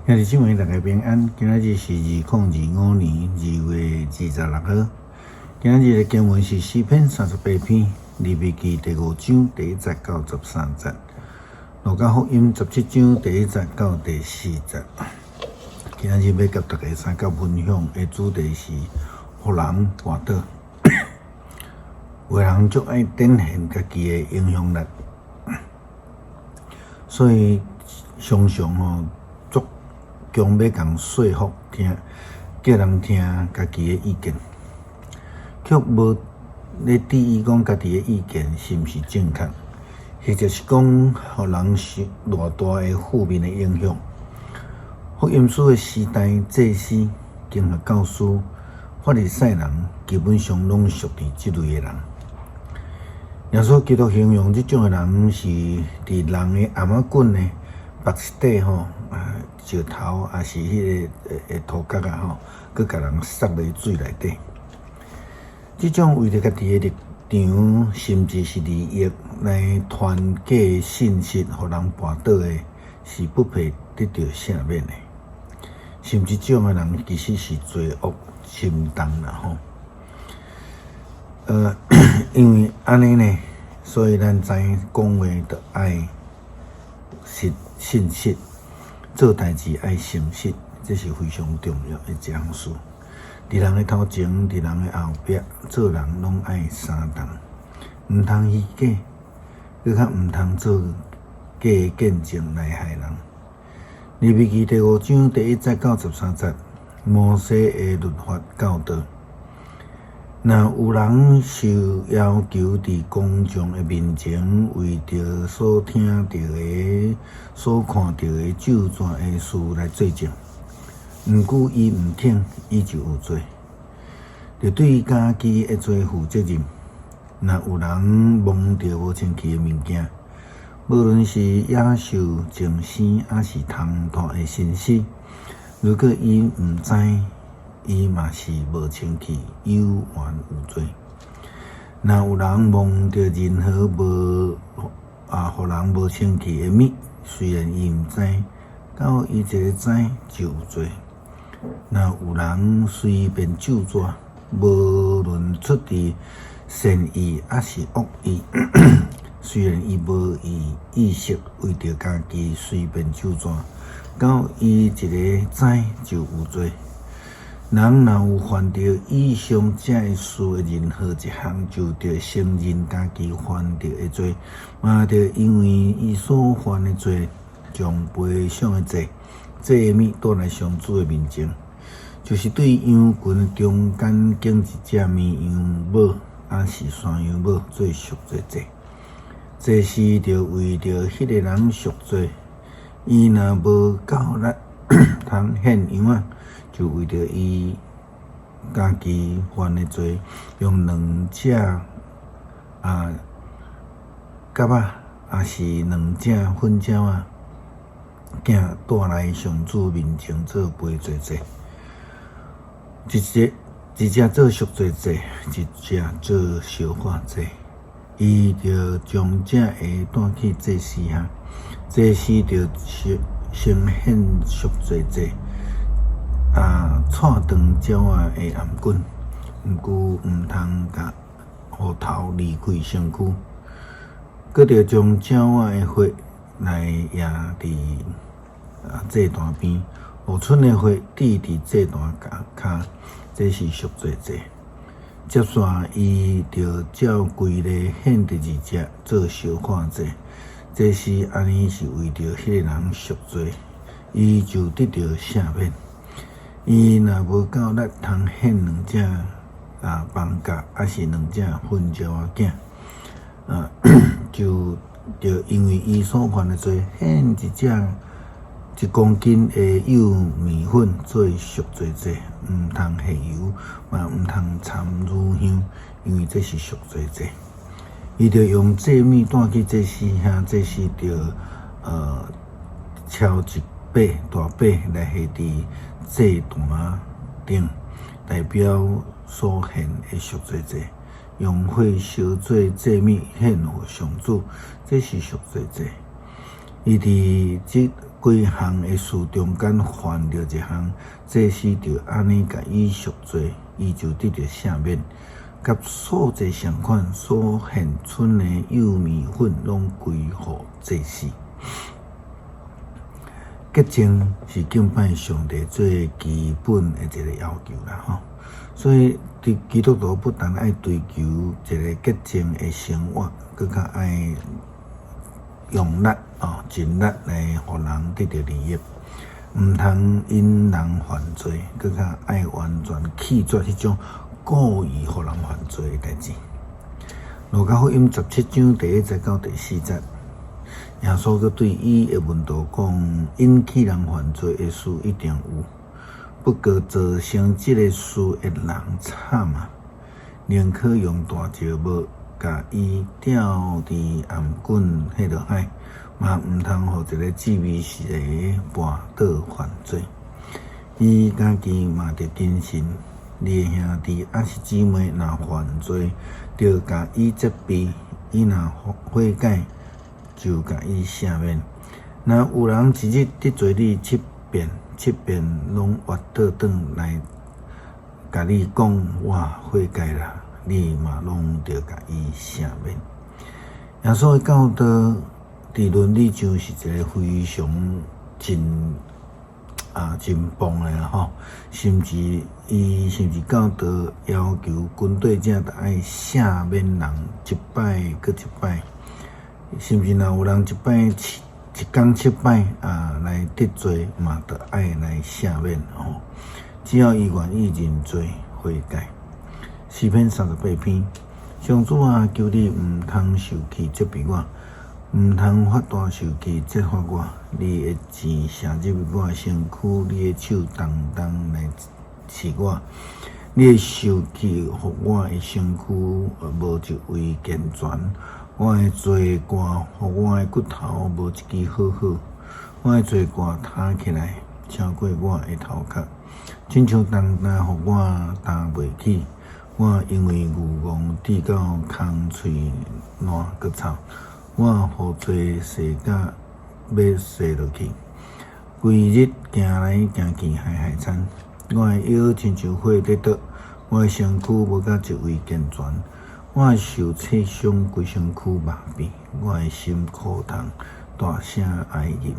兄弟姊妹，大家平安。今仔日是2025年2月26號。今仔日的經文是詩篇38篇，利未記第五章第一節到13節，路加福音17章第1節到第4節。今仔日欲佮大家相佮分享的主題是予人跋倒。有的人足愛展現家己的影響力，所以常常吼足強欲共說服聽，叫人聽家己的意見，卻無咧注意講家己的意見是毋是正確，或者是講予人受偌大的負面的影響。福音書的時代，祭司、經學教師、法利賽人，基本上攏屬佇這類的人。耶穌基督形容這種的人是佇人的頷仔棍的目屎底吼，啊石頭，抑是彼个塗角仔吼，閣共人捒落水內底。這種為著家己的立場，甚至是利益來傳假信息，予人跋倒的，是不配得著赦免的。甚至這種的人其實是罪惡深重啦吼。因為按呢呢，所以咱知影講話著愛實信實，做代誌愛誠實，這是非常重要的一項事。佇人的頭前，佇人的後壁，做人攏愛相同，毋通虛假，閣較毋通做假的見證來害人。利未記第五章第一節到13節，摩西的律法教導。若有人受要求佇公眾的面前，為著所聽著的、所看著的咒詛的事來作證，毋過伊毋肯，伊就有罪，著對家己的罪負責任。若有人摸著無清氣的物件，無論是野獸重生，抑是通脫的身屍，如果伊毋知，伊嘛是無清氣，猶原有罪。若有人摸著任何無啊，予人無清氣的物，雖然伊毋知，到伊一个知就有罪。若有人隨便咒詛，無論出佇善意抑是惡意，雖然伊無意意識為著家己隨便咒詛，到伊一个知就有罪。人若有犯著以上這个事的任何一項，就著承認家己犯著的罪，嘛著因為伊所犯的罪，將賠償的祭，祭的物帶來上主的面前，就是對羊群中間揀一隻綿羊母，抑是山羊母做贖罪祭。祭司著為著彼个人贖罪，伊若無夠力通獻羊仔，就為著伊家己犯的罪，用兩隻啊鴿仔，抑是兩隻糞鳥仔囝帶來上主面前做賠罪祭。一隻一隻做贖罪祭，一隻做燒化祭。伊著將這个帶去祭司遐，祭司著先先獻贖罪祭。啊，掣斷鳥仔的頷頸，毋過毋通共予頭離開身軀，閣著將鳥仔的血來掖佇啊祭壇邊，予賰的血滴佇祭壇跤，這是贖罪祭。接續伊著照規例獻第二隻做燒化祭，這是按呢是為著彼个人贖罪，伊就得著赦免。伊若無夠力通獻兩隻啊放鴿，抑是兩隻糞鳥仔囝，啊，就著因為伊所犯的罪，獻一隻1公斤的幼麵粉做贖罪祭，毋通下油，嘛毋通摻乳香，因為這是贖罪祭。伊著用祭物帶去祭司遐，祭司著敲一把大鈸來下佇祭壇頂，代表所獻的贖罪祭，用火燒做祭物獻予上主，這是贖罪祭。伊佇這幾項的事中間犯著一項，祭司就按呢共伊贖罪，伊就得著赦免。佮素祭相款，所獻春的幼麵粉攏歸予祭司。潔淨是敬拜上帝最基本的一個要求啦，吼。所以，佇基督徒不但愛追求一個潔淨的生活，閣較愛用力哦，盡力來予人得著利益，毋通因人犯罪，閣較愛完全棄絕彼種故意予人犯罪的代誌。路加福音17章第1節到第4節。耶穌閣對伊的門徒講：引起人犯罪的事一定有，不過造成這个事的人慘啊！寧可用大石磨共伊吊佇頷頸彼落海，嘛毋通予一个志味時的跋倒犯罪。伊家己嘛著謹慎，你的兄弟抑是姊妹若犯罪，著共伊責備，伊若悔改，就共伊赦免。若有人一日得罪你七遍，七遍攏越倒轉來共你講我悔改啦，你嘛攏著共伊赦免。耶穌的教導佇倫理上是一个非常真啊真棒的吼，甚至伊甚至教導要求軍隊者著愛赦免人一擺閣一擺。甚至若有人一擺七一工七擺啊來得罪，嘛著愛來赦免吼。只要伊願意認罪悔改。詩篇38篇，上主啊，求你毋通受氣責備我，毋通發大受氣責罰我。你的箭射入我的身軀，你的手重重來刺我。你的受氣予我的身軀無一位健全。我的罪過予我的骨頭無一支好好，我的罪過擔起來超過我的頭殼，親像重擔予我擔袂起。我因為愚戇致到空喙爛閣臭，我予罪踅甲欲踅落去，規日行來行去害害慘。我的腰親像火咧灼，我的身軀無甲一位健全。我受刺傷，規身軀麻痺，我的心苦痛，大聲哀吟。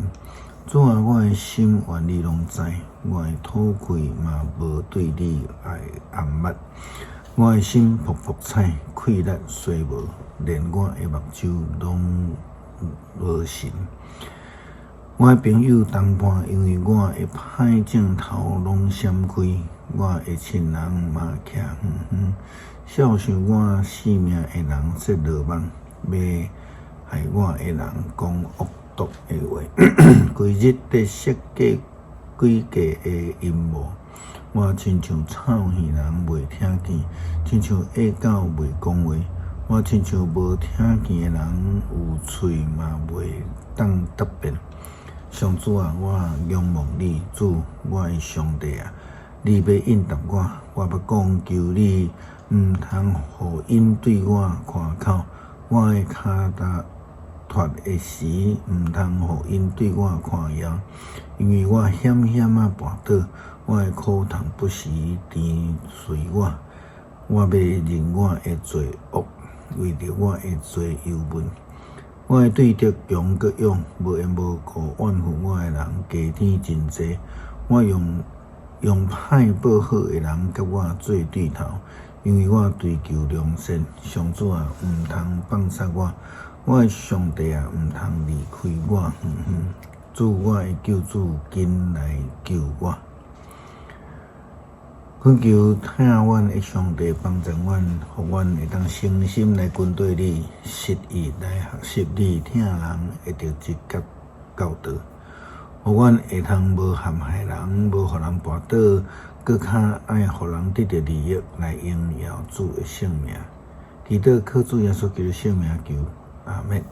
主啊，我的心願你攏知，我的討氣嘛無對你來掩密。我的心噗噗踩，氣力衰無，連我的目睭攏無神。我的朋友同伴因為我的歹症頭攏閃開，我的親人嘛徛遠遠。笑想我性命的人設羅網，欲害我的人講惡毒的話，規日佇設計詭計的陰謀。我親像臭耳人袂聽見，親像啞狗袂講話。我親像無聽見的人，有喙嘛袂當答辯。上主啊，我仰望你，主，我的上帝啊，你欲應答我，我欲講求你，毋通予𪜶對我誇口。我的跤踏脫的時，毋通予𪜶對我誇耀，因為我險險仔跋倒，我的苦痛不時追隨我。我欲認我的罪惡，為著我的罪憂悶。我的對敵強閣勇，無緣無故怨恨我的人加添真濟。我用用歹報好的人佮我做對頭，因為我追求良善。上主啊，毋通放殺我，我的上帝啊，毋通離開我遠遠。主，我的救主，緊來救我。懇求疼阮的上帝幫助阮，予阮會當誠心來跟綴你，實意來學習你疼人的特質佮教導，予阮會通無陷害人，無予人跋倒，閣較愛予人得著利益來榮耀主的聖名。祈禱靠主耶穌基督聖名求，阿們。